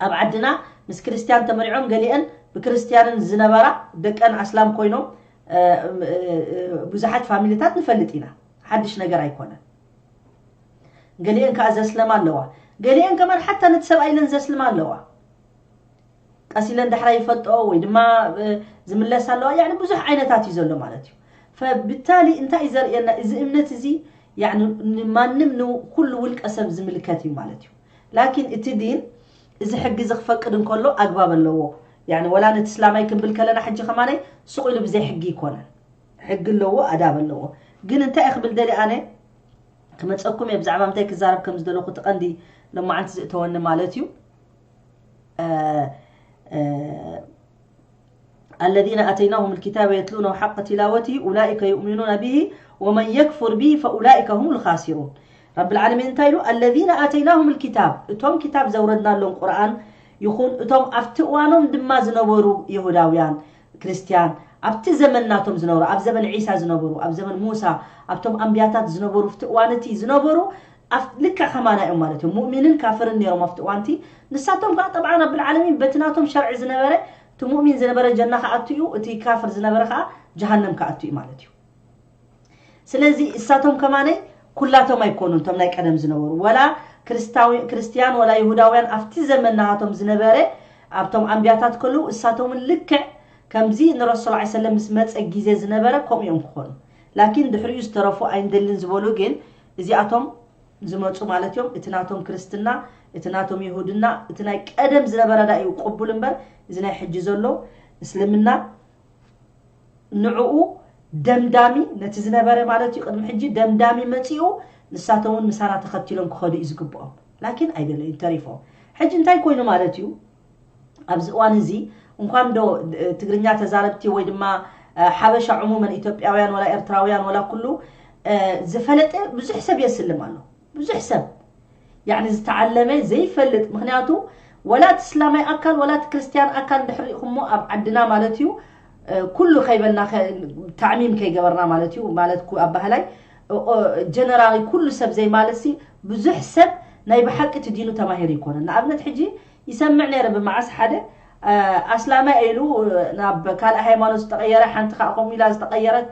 ኣብ ዓድና ምስ ክርስትያን ተመሪዖም ገሊአን ብክርስትያንን ዝነበራ ደቀን ኣስላም ኮይኖም፣ እ፣ እ፣ እ፣ ብዙሓት ፋሚሊታት ንፈልጥ ኢና። ሓድሽ ነገር ኣይኮነን። ገሊአን ከዓ ዘስለማ ኣለዋ። ገሊአን ከማን ሓታ ነቲ ሰብኣይ ኢለን ዘስልማ ኣለዋ። ቀስ ኢለን ዳሕራይ ይፈልጥኦ ወይ ድማ ዝምለሳ ኣለዋ። ብዙሕ ዓይነታት እዩ ዘሎ ማለት እዩ። ፈብታሊ እንታይ እዩ ዘርእየና? እዚ እምነት እዚ ንማንም ንኩሉ ውልቀ ሰብ ዝምልከት እዩ ማለት እዩ። ላኪን እቲ ዲን እዚ ሕጊ እዚ ክፈቅድ እንከሎ ኣግባብ ኣለዎ። ወላ ነቲ እስላማይ ክንብል ከለና ሕጂ ከማናይ ስቕ ኢሉ ብዘይ ሕጊ ይኮነን። ሕጊ ኣለዎ፣ ኣዳብ ኣለዎ። ግን እንታይ ክብል ደሊ ኣነ ክመፀኩም እየ ብዛዕባ ምንታይ ክዛረብ ከም ዝደለኹ እቲ ቀንዲ ለማዓንቲ ዝእተወኒ ማለት እዩ። الذين آتيناهم الكتاب يتلونه حق تلاوته أولئك يؤمنون به ومن يكفر به فأولئك هم الخاسرون. ረብል ዓለሚን እንታይ ኢሉ? الذين آتيناهم الكتاب፣ እቶም ክታብ ዘውረድናሎም ቁርኣን ይኹን እቶም ኣብቲ እዋኖም ድማ ዝነበሩ ይሁዳውያን ክርስትያን ኣብቲ ዘመን ናቶም ዝነበሩ ኣብ ዘመን ዒሳ ዝነበሩ ኣብ ዘመን ሙሳ ኣብቶም ኣንብያታት ዝነበሩ ኣብቲ እዋን እቲ ዝነበሩ ልክዕ ከማና እዮም ማለት እዮም። ሙእሚንን ካፍርን ነይሮም ኣብቲ እዋንቲ። ንሳቶም ከዓ ጠብዓ ረብል ዓለሚን በቲ ናቶም ሸርዒ ዝነበረ እቲ ሙእሚን ዝነበረ ጀና ክኣቱ እዩ፣ እቲ ካፍር ዝነበረ ከዓ ጀሃነም ክኣቱ እዩ ማለት እዩ። ስለዚ እሳቶም ከማነይ ኩላቶም ኣይኮኑን እቶም ናይ ቀደም ዝነበሩ ወላ ክርስትያን ወላ ይሁዳውያን ኣብቲ ዘመን ናሃቶም ዝነበረ ኣብቶም ኣንብያታት ከለዉ እሳቶምን ልክዕ ከምዚ ንረሱል ላ ሰለም ምስ መፀ ግዜ ዝነበረ ከምኡ እዮም ክኾኑ። ላኪን ድሕሪኡ ዝተረፉ ኣይንደልን ዝበሉ ግን እዚኣቶም ዝመፁ ማለት እዮም። እቲ ናቶም ክርስትና እቲ ናቶም ይሁድና እቲ ናይ ቀደም ዝነበረ ዳ እዩ ቅቡል እምበር እዚ ናይ ሕጂ ዘሎ እስልምና ንዕኡ ደምዳሚ ነቲ ዝነበረ ማለት እዩ ቅድሚ ሕጂ ደምዳሚ መፂኡ ንሳቶም እውን ምሳና ተኸቲሎም ክኸዱ እዩ ዝግብኦም። ላኪን ኣይደለዩን ተሪፎም። ሕጂ እንታይ ኮይኑ ማለት እዩ ኣብዚ እዋን እዚ እንኳን ዶ ትግርኛ ተዛረብቲ ወይ ድማ ሓበሻ ዕሙመን ኢትዮጵያውያን ወላ ኤርትራውያን ወላ ኩሉ ዝፈለጠ ብዙሕ ሰብ የስልም ኣሎ። ብዙሕ ሰብ ያኒ ዝተዓለመ ዘይፈልጥ ምክንያቱ ወላ እቲ እስላማይ ኣካል ወላ እቲ ክርስትያን ኣካል እንድሕር ሪኢኹሞ ኣብ ዓድና ማለት እዩ ኩሉ ከይበልና ታዕሚም ከይገበርና ማለት እዩ ማለት ኣባህላይ ጀነራሊ ኩሉ ሰብ ዘይማለት ሲ ብዙሕ ሰብ ናይ ብሓቂ እቲ ዲኑ ተማሂሩ ይኮነ ንኣብነት ሕጂ ይሰምዕ ነይረ ብመዓስ ሓደ ኣስላማይ ኢሉ ናብ ካልእ ሃይማኖት ዝተቀየረ ሓንቲ ከዓ ከምኡ ኢላ ዝተቀየረት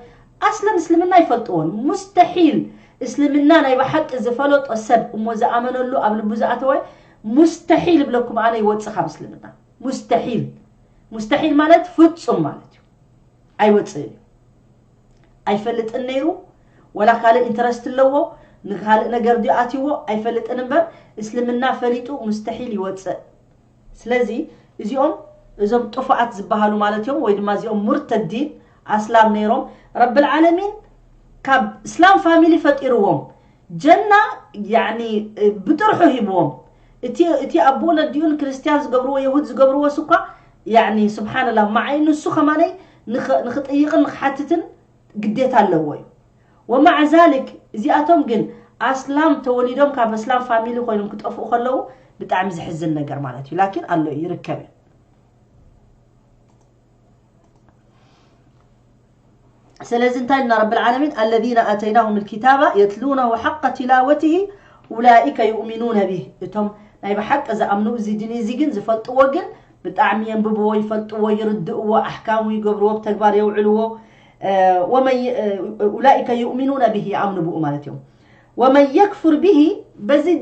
ኣስለን እስልምና ይፈልጥዎን ሙስተሒል እስልምና ናይ ብሓቂ ዝፈለጦ ሰብ እሞ ዝኣመነሉ ኣብ ልቡ ዝኣተወ ሙስተሒል ይብለኩም ኣነ ይወፅእ ካብ እስልምና ሙስተሒል ሙስተሒል ማለት ፍፁም ማለት እዩ ኣይወፅእን እዩ ኣይፈልጥን ነይሩ ወላ ካልእ ኢንተረስት ኣለዎ ንካልእ ነገር ድዩ ኣትዎ ኣይፈልጥን እምበር እስልምና ፈሊጡ ሙስተሒል ይወፅእ ስለዚ እዚኦም እዞም ጥፉኣት ዝበሃሉ ማለት እዮም ወይ ድማ እዚኦም ሙርተዲን ኣስላም ነይሮም ረብል ዓለሚን ካብ እስላም ፋሚሊ ፈጢርዎም ጀና ያኒ ብጥርሑ ሂብዎም እቲ እቲ ኣቦ ነዲኡን ክርስትያን ዝገብርዎ የሁድ ዝገብርዎ ስኳ ያኒ ስብሓንላ ማዓይ ንሱ ከማነይ ንኽጥይቕን ንክሓትትን ግዴታ ኣለዎ እዩ ወማዕ ዛሊክ እዚኣቶም ግን ኣስላም ተወሊዶም ካብ ኣስላም ፋሚሊ ኮይኖም ክጠፍኡ ከለዉ ብጣዕሚ ዝሕዝን ነገር ማለት እዩ ላኪን ኣሎ ይርከብ እዩ ስለዚ እንታይ ኢልና ረብል ዓለሚን الذين آتيناهم الكتاب يتلونه حق تلاوته أولئك يؤمنون به እቶም ናይ ብሓቂ ዝኣምኑ እዚ ድን እዚ ግን ዝፈልጥዎ ግን ብጣዕሚ የንብብዎ ይፈልጥዎ ይርድእዎ ኣሕካሙ ይገብርዎ ብተግባር የውዕልዎ أولئك يؤمنون به ይኣምኑ ብኡ ማለት እዮም ومن يكفر به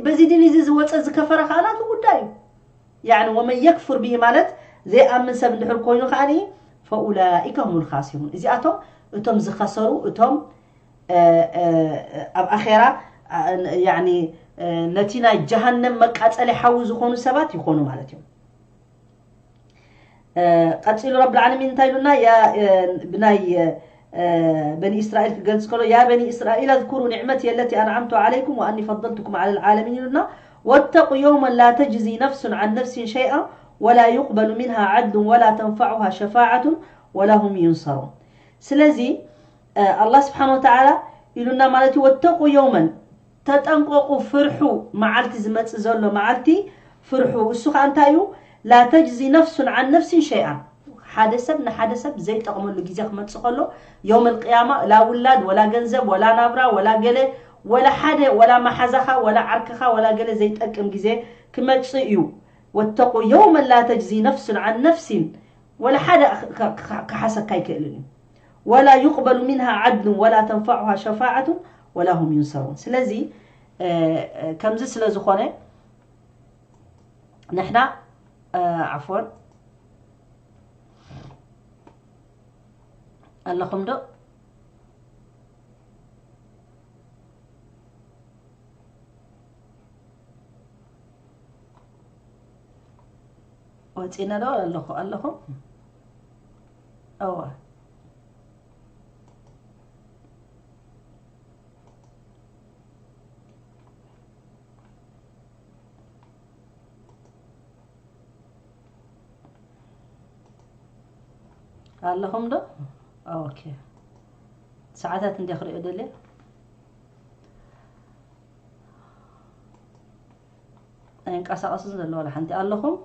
በዚ ድን እዚ ዝወፀ ዝከፈረ ከዓ ናቱ ጉዳይ እዩ يعني ومن يكفر به ማለት ዘይኣምን ሰብ እንድሕር ኮይኑ ከዓ فأولئك هم الخاسرون እዚኣቶም እቶም ዝኸሰሩ እቶም ኣብ ኣኼራ يعني ነቲ ናይ ጀሃነም መቃፀሊ ሓዊ ዝኾኑ ሰባት ይኾኑ ማለት እዮም ቀፂሉ ረብል ዓለሚን እንታይ ኢሉና ብናይ በኒ እስራኤል ክገልፅ ከሎ يا بني إسرائيل اذكروا نعمتي التي أنعمت عليكم وأني فضلتكم على العالمين ኢሉና واتقوا يوما لا تجزي نفس عن نفس شيئا ولا يقبل منها عدل ولا تنفعها شفاعة ولا هم ينصرون ስለዚ ኣላህ ስብሓን ወተዓላ ኢሉና ማለት እዩ ወተቁ የውመን ተጠንቀቁ ፍርሑ መዓልቲ ዝመፅእ ዘሎ መዓልቲ ፍርሑ እሱ ከዓ እንታይ እዩ ላ ተጅዚ ነፍሱን ዓን ነፍሲን ሸይኣን ሓደ ሰብ ንሓደ ሰብ ዘይጠቕመሉ ግዜ ክመፅእ ከሎ የውም ልቅያማ ላ ውላድ ወላ ገንዘብ ወላ ናብራ ወላ ገለ ወላ ሓደ ወላ መሓዛኻ ወላ ዓርክኻ ወላ ገለ ዘይጠቅም ግዜ ክመፅእ እዩ ወተቁ የውመን ላ ተጅዚ ነፍሱን ዓን ነፍሲን ወላ ሓደ ክሓሰካ ኣይክእልን እዩ ولا يقبل منها عدل ولا تنفعها شفاعة ولا هم ينصرون. ስለዚ ከምዚ ስለ ዝኾነ ንሕና ዓፍወን ኣለኹም ዶ? ወፂና ዶ ኣለኹ ኣለኹም? እዋ ኣለኹም ዶ? ኦኬ። ሰዓታት እንደ ክሪኦ ደለ ኣይንቀሳቐስን ዘሎ ዋላ ሓንቲ ኣለኹም።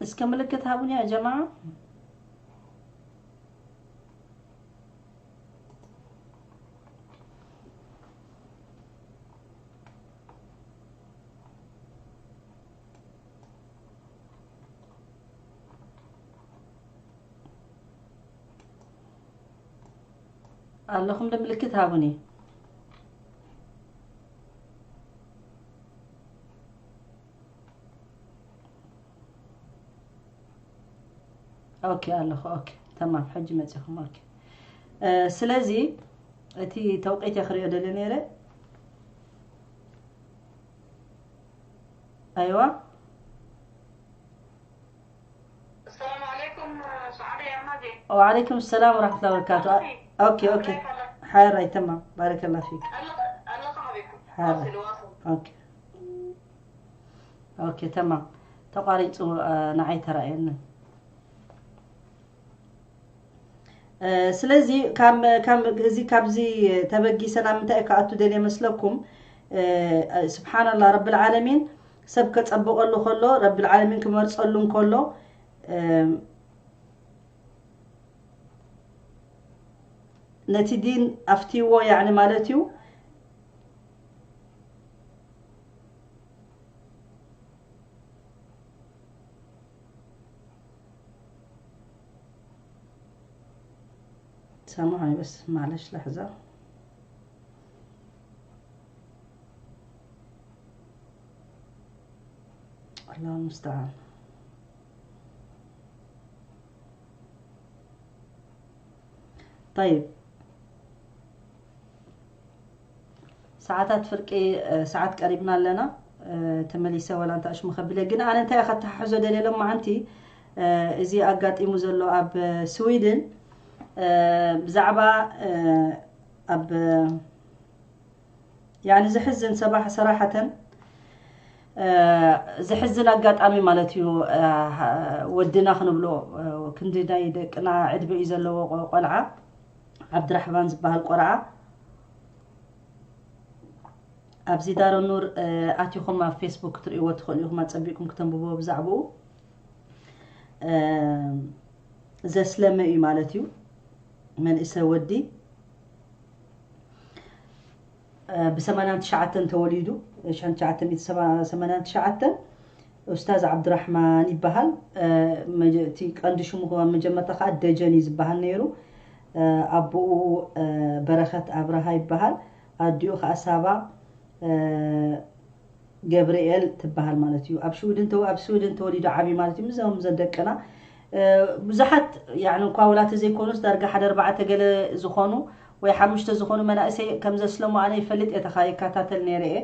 እስከ ምልክት ሃቡኒ ያ ጀማዓ። ኣለኹም ዶ ምልክት ሃቡኒ። ኦኬ ኣለኹ። ኦኬ ተማም፣ ሕጂ መፂኹም። ኦኬ ስለዚ እቲ ተውቂት እየ ክሪኦ ደለ ነይረ። ኣይዋ السلام عليكم سعادة يا مازن وعليكم السلام ورحمة الله وبركاته. اوكي اوكي. حير تمام، بارك الله فيك. الله الله صاحبكم حير واصل واصل اوكي. اوكي تمام. ተቋሪፁ ንዓይ ተራእየኒ። ስለዚ ካብ ካብ እዚ ካብዚ ተበጊሰ ናብ ምንታይ ክኣቱ ደልየ መስለኩም? ስብሓንላ ረብል ዓለሚን ሰብ ከጸብቐሉ ከሎ ረብል ዓለሚን ክመርጸሉ እንከሎ ነቲ ዲን ኣፍትይዎ ያዕኒ ማለት እዩ። سامحوني بس معلش لحظة. الله المستعان. طيب ሰዓታት ፍርቂ ሰዓት ቀሪብና ኣለና። ተመሊሰ ወላ እንተ ኣሽሙ ከብለ ግን ኣነ እንታይ ከተሓሕዞ ደልየ ሎማዓንቲ እዚ ኣጋጢሙ ዘሎ ኣብ ስዊድን ብዛዕባ ኣብ ያኒ ዝሕዝን ሰባሕ ሰራሕተን ዝሕዝን ኣጋጣሚ ማለት እዩ። ወድና ክንብሎ ክንዲ ናይ ደቅና ዕድመ እዩ ዘለዎ ቆልዓ ዓብድራሕማን ዝበሃል ቆልዓ ኣብዚ ዳሮ ኑር ኣቲኹም ኣብ ፌስቡክ ክትርእይዎ ትኽእሉ ኢኹም። ኣጸቢቕኩም ክተንብብዎ ብዛዕባኡ ዘስለመ እዩ ማለት እዩ። መንእሰ ወዲ ብሰማንያን ትሽዓተን ተወሊዱ ሽሕን ትሽዓተ ሚእቲ ሰማንያን ትሽዓተን ኡስታዝ ዓብድራሕማን ይበሃል። እቲ ቀንዲ ሽሙ መጀመርታ ከዓ ደጀን እዩ ዝበሃል ነይሩ። ኣቦኡ በረኸት ኣብርሃ ይበሃል። ኣዲኡ ከዓ ሳባ ገብርኤል ትበሃል ማለት እዩ። ኣብ ሽውድን ተወ ኣብ ስዊድን ተወሊዱ ዓብዩ ማለት እዩ። ምዞም ዘን ደቅና ብዙሓት ያኒ እንኳ ውላተ ዘይኮኑስ ዳርጋ ሓደ ኣርባዕተ ገለ ዝኾኑ ወይ ሓሙሽተ ዝኾኑ መናእሰይ ከም ዘስለሙ ኣነ ይፈልጥ እየ ተኻ ይከታተል ነይረ እየ።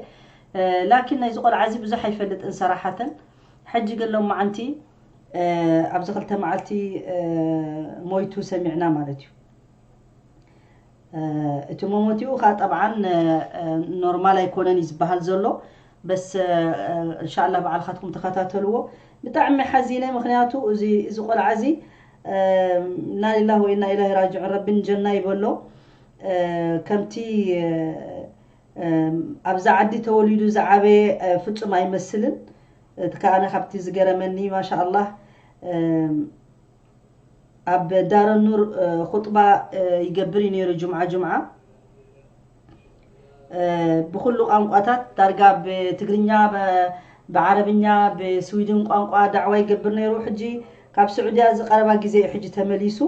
ላኪን ናይዚ ቆልዓ እዚ ብዙሕ ኣይፈልጥን ሰራሓተን። ሕጂ ግን ሎማዓንቲ ኣብዚ ክልተ መዓልቲ ሞይቱ ሰሚዕና ማለት እዩ። እቲ መሞቲኡ ከዓ ጠብዓን ኖርማል ኣይኮነን እዩ ዝበሃል ዘሎ። በስ እንሻላ በዓልካትኩም ተኸታተልዎ። ብጣዕሚ ሓዚነ፣ ምክንያቱ እዚ እዚ ቆልዓ እዚ እና ሊላህ ወኢና ኢላሂ ራጅዑን ረቢ ንጀና ይበሎ። ከምቲ ኣብዛ ዓዲ ተወሊዱ ዝዓበየ ፍጹም ኣይመስልን። እቲ ከኣነ ካብቲ ዝገረመኒ ማሻ ኣላህ ኣብ ዳረ ኑር ኹጥባ ይገብር እዩ ነይሩ ጅምዓ ጅምዓ ብኩሉ ቋንቋታት ዳርጋ ብትግርኛ ብዓረብኛ ብስዊድን ቋንቋ ዳዕዋ ይገብር ነይሩ። ሕጂ ካብ ስዑድያ እዚ ቀረባ ግዜ እዩ ሕጂ ተመሊሱ።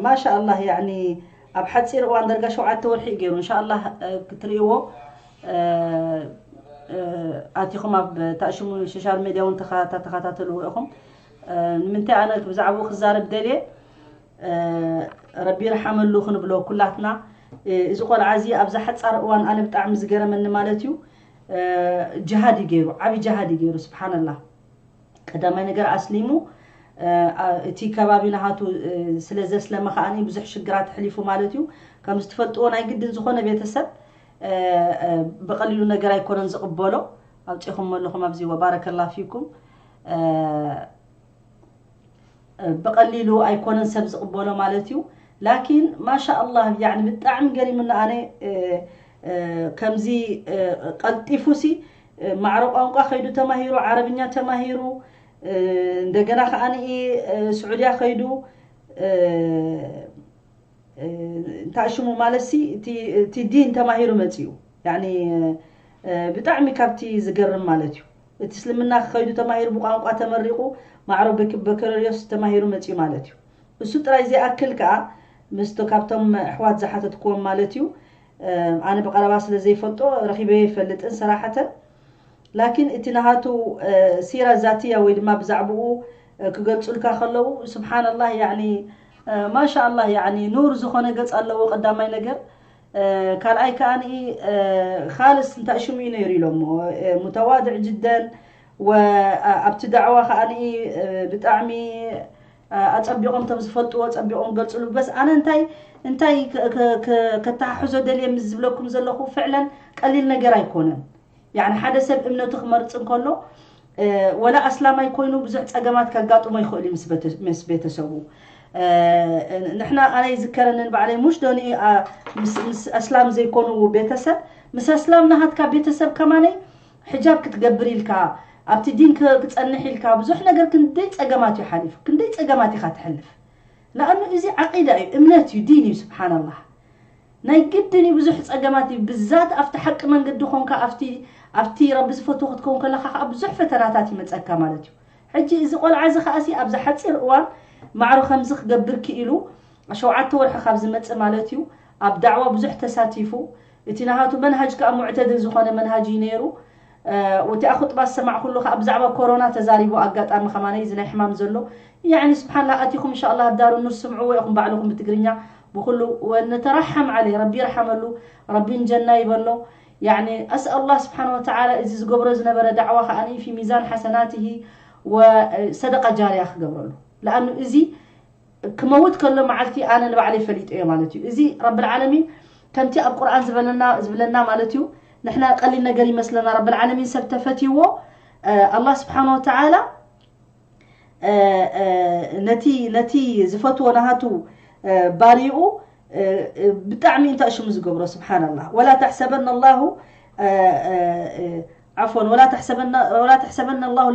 ማሻ ኣላህ፣ ያኒ ኣብ ሓፂር እዋን ደርጋ ሸውዓተ ወርሒ እዩ ገይሩ። እንሻ ኣላህ ክትርእይዎ ኣቲኹም ኣብ ታሽሙ ሶሻል ሜድያ እውን ተኸታተልዎ ኢኹም። ንምንታይ ኣነ ብዛዕባኡ ክዛረብ ደልየ፣ ረቢ ይርሓመሉ ክንብሎ ኩላትና። እዚ ቆልዓ እዚ ኣብዛ ሓፃር እዋን ኣነ ብጣዕሚ ዝገረመኒ ማለት እዩ፣ ጅሃድ እዩ ገይሩ፣ ዓብዪ ጅሃድ እዩ ገይሩ። ስብሓንላህ። ቀዳማይ ነገር ኣስሊሙ፣ እቲ ከባቢ ናሃቱ ስለ ዘስለመ ከዓኒ ብዙሕ ሽግራት ኣሕሊፉ ማለት እዩ። ከም ዝትፈልጥዎ ናይ ግድን ዝኾነ ቤተሰብ ብቐሊሉ ነገር ኣይኮነን ዝቕበሎ። ኣውፂኹም ኣለኹም ኣብዚ፣ ወባረከላ ፊኩም። ብቐሊሉ ኣይኮነን ሰብ ዝቕበሎ ማለት እዩ። ላኪን ማሻ ኣላህ፣ ያኒ ብጣዕሚ ገሪምና። ኣነ ከምዚ ቀልጢፉ ሲ ማዕረ ቋንቋ ከይዱ ተማሂሩ፣ ዓረብኛ ተማሂሩ፣ እንደገና ከዓኒ ስዑድያ ከይዱ፣ እንታይ ሽሙ ማለት ሲ እቲ ዲን ተማሂሩ መፂኡ። ያኒ ብጣዕሚ ካብቲ ዝገርም ማለት እዩ። እቲ እስልምና ከይዱ ተማሂሩ፣ ብቋንቋ ተመሪቑ፣ ማዕረ በክበከረሪዮስ ተማሂሩ መፂኡ ማለት እዩ። እሱ ጥራይ ዘይኣክል ከዓ ምስቶ ካብቶም ኣሕዋት ዝሓተትክዎም ማለት እዩ። ኣነ ብቐረባ ስለ ዘይፈልጦ ረኺበዮ ይፈልጥን ሰራሕተን። ላኪን እቲ ናሃቱ ሲራ ዛትያ ወይ ድማ ብዛዕባኡ ክገልፁልካ ከለዉ፣ ስብሓንላህ፣ ያኒ ማሻ ኣላህ፣ ያኒ ኑር ዝኾነ ገፅ ኣለዎ። ቀዳማይ ነገር። ካልኣይ ከዓኒ ካልስ እንታይ ሽሙ እዩ ነይሩ ኢሎሞ፣ ሙተዋድዕ ጅደን። ወኣብቲ ዳዕዋ ከዓኒ ብጣዕሚ ኣፀቢቖም፣ ቶም ዝፈልጥዎ ኣፀቢቖም ገልፅሉ። በስ ኣነ እንታይ እንታይ ከተሓሕዞ ደልየ ምስ ዝብለኩም ዘለኹ፣ ፍዕለን ቀሊል ነገር ኣይኮነን። ያኒ ሓደ ሰብ እምነቱ ክመርፅ እንከሎ፣ ወላ ኣስላማይ ኮይኑ ብዙሕ ፀገማት ከጋጥሞ ይኽእል እዩ ምስ ቤተሰቡ። ንሕና፣ ኣነ ይዝከረንን ባዕለይ፣ ሙሽ ዶኒ ምስ ኣስላም ዘይኮኑ ቤተሰብ፣ ምስ ኣስላም ናሃትካ ቤተሰብ ከማነይ ሕጃብ ክትገብር ኢልካ፣ ኣብቲ ዲን ክፀንሕ ኢልካ፣ ብዙሕ ነገር ክንደይ ፀገማት እዩ ሓሊፉ፣ ክንደይ ፀገማት ኢኻ ትሕልፍ። ንኣኑ እዚ ዓቂዳ እዩ፣ እምነት እዩ፣ ዲን እዩ። ስብሓንላህ፣ ናይ ግድን እዩ፣ ብዙሕ ፀገማት እዩ። ብዛት ኣብቲ ሓቂ መንገዲ ኮንካ፣ ኣብቲ ኣብቲ ረቢ ዝፈትዎ ክትከውን ከለኻ ከዓ ብዙሕ ፈተናታት ይመፀካ ማለት እዩ። ሕጂ እዚ ቆልዓ እዚ ከዓሲ ኣብዚ ሓፂር እዋን ማዕሮ ከምዚ ክገብር ክኢሉ፣ ሸውዓተ ወርሒ ካብ ዝመፅእ ማለት እዩ፣ ኣብ ዳዕዋ ብዙሕ ተሳቲፉ። እቲ ናሃቱ መንሃጅ ከዓ ሙዕተድል ዝኾነ መንሃጅ እዩ ነይሩ። እቲኣ ኹጥባ ዝሰማዕኩሉ ከዓ ብዛዕባ ኮሮና ተዛሪቡ፣ ኣጋጣሚ ከማነ እዚ ናይ ሕማም ዘሎ። ያኒ ስብሓንላ፣ ኣቲኹም እንሻላ ኣብ ዳሩ ኑር ስምዕዎ ኢኹም ባዕልኹም ብትግርኛ። ብኩሉ ወነተራሓም ዓለይ፣ ረቢ ይርሓመሉ፣ ረቢ እንጀና ይበሎ። ያኒ ኣስኣል ኣላህ ስብሓን ወተዓላ እዚ ዝገብሮ ዝነበረ ዳዕዋ ከዓኒ ፊ ሚዛን ሓሰናትሂ ወሰደቃ ጃርያ ክገብረሉ። ለኣኑ እዚ ክመውት ከሎ መዓልቲ ኣነ ንባዕለይ ፈሊጠዮ ማለት እዩ። እዚ ረብል ዓለሚን ከምቲ ኣብ ቁርኣን ዝበለና ዝብለና ማለት እዩ። ንሕና ቀሊል ነገር ይመስለና። ረብል ዓለሚን ሰብ ተፈትይዎ ኣላህ ስብሓን ወተዓላ ነቲ ነቲ ዝፈትዎ ናሃቱ ባሪኡ ብጣዕሚ እንታይ ሽሙ ዝገብሮ። ስብሓንላህ። ወላ ተሕሰበና ኣላሁ ዓፎን ወላ ተሕሰበና ወላ ተሕሰበና ኣላሁ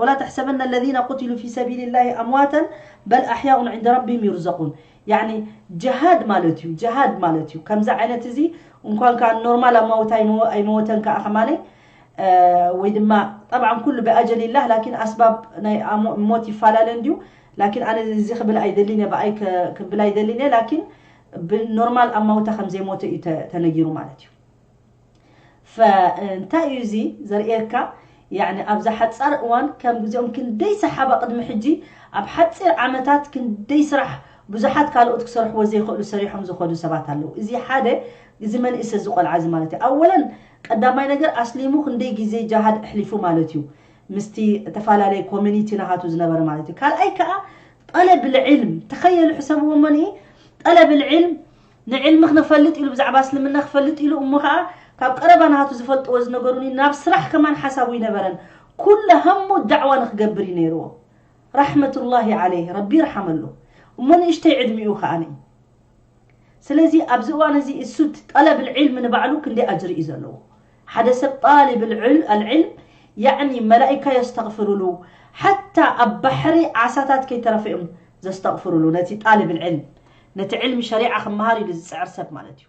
ወላ ተሕሰበና ለዚነ ቁትሉ ፊ ሰቢልላሂ ኣምዋተን በል ኣሕያኡን ዕንደ ረቢም ዩርዘቁን። ያኒ ጀሃድ ማለት እዩ። ጀሃድ ማለት እዩ ከምዚ ዓይነት እዚ። እንኳን ከኣ ኖርማል ኣማውት ኣይመወተን ከኣ ከማለይ ወይ ድማ ጠብዓን ኩሉ ብኣጀሊላህ ላኪን ኣስባብ ናይ ሞት ይፈላለ እንድዩ። ላኪን ኣነ እዚ ክብል ኣይደሊን እየ፣ ብኣይ ክብል ኣይደሊን እየ። ላኪን ብኖርማል ኣማውታ ከም ዘይሞተ እዩ ተነጊሩ ማለት እዩ። ፈእንታይ እዩ እዚ ዘርእየካ? ያኒ ኣብዛ ሓፃር እዋን ከም ግዜኦም ክንደይ ሰሓባ ቅድሚ ሕጂ ኣብ ሓፂር ዓመታት ክንደይ ስራሕ ብዙሓት ካልኦት ክሰርሕዎ ዘይኽእሉ ሰሪሖም ዝኾዱ ሰባት ኣለዉ። እዚ ሓደ፣ እዚ መንእሰ እዚ ቆልዓ እዚ ማለት እዩ። ኣወለን ቀዳማይ ነገር ኣስሊሙ ክንደይ ግዜ ጃሃድ ኣሕሊፉ ማለት እዩ፣ ምስቲ ተፈላለየ ኮሚኒቲ ናሃቱ ዝነበረ ማለት እዩ። ካልኣይ ከዓ ጠለብ ልዕልም ተኸየሉ ሕሰብዎ መን እዩ ጠለብ ልዕልም ንዕልሚ ክነፈልጥ ኢሉ ብዛዕባ እስልምና ክፈልጥ ኢሉ እሞ ከዓ ካብ ቀረባ ናሃቱ ዝፈልጥዎ ዝነገሩኒ ናብ ስራሕ ከማን ሓሳቡ ይነበረን ኩለ ሃሙ ዳዕዋ ንክገብር እዩ ነይርዎ። ራሕመቱላሂ ዓለይህ ረቢ ይርሓመሉ። እሞ ንእሽተይ ዕድሚኡ ከዓኒ ስለዚ ኣብዚ እዋን እዚ እሱ ጠለብ ልዕልም ንባዕሉ ክንደይ ኣጅሪ እዩ ዘለዎ። ሓደ ሰብ ጣሊብ ኣልዕልም ያዕኒ መላኢካ የስተቕፍሩሉ ሓታ ኣብ ባሕሪ ዓሳታት ከይተረፈ እዮም ዘስተቕፍሩሉ ነቲ ጣሊብ ልዕልም ነቲ ዕልሚ ሸሪዓ ክመሃር ኢሉ ዝፅዕር ሰብ ማለት እዩ።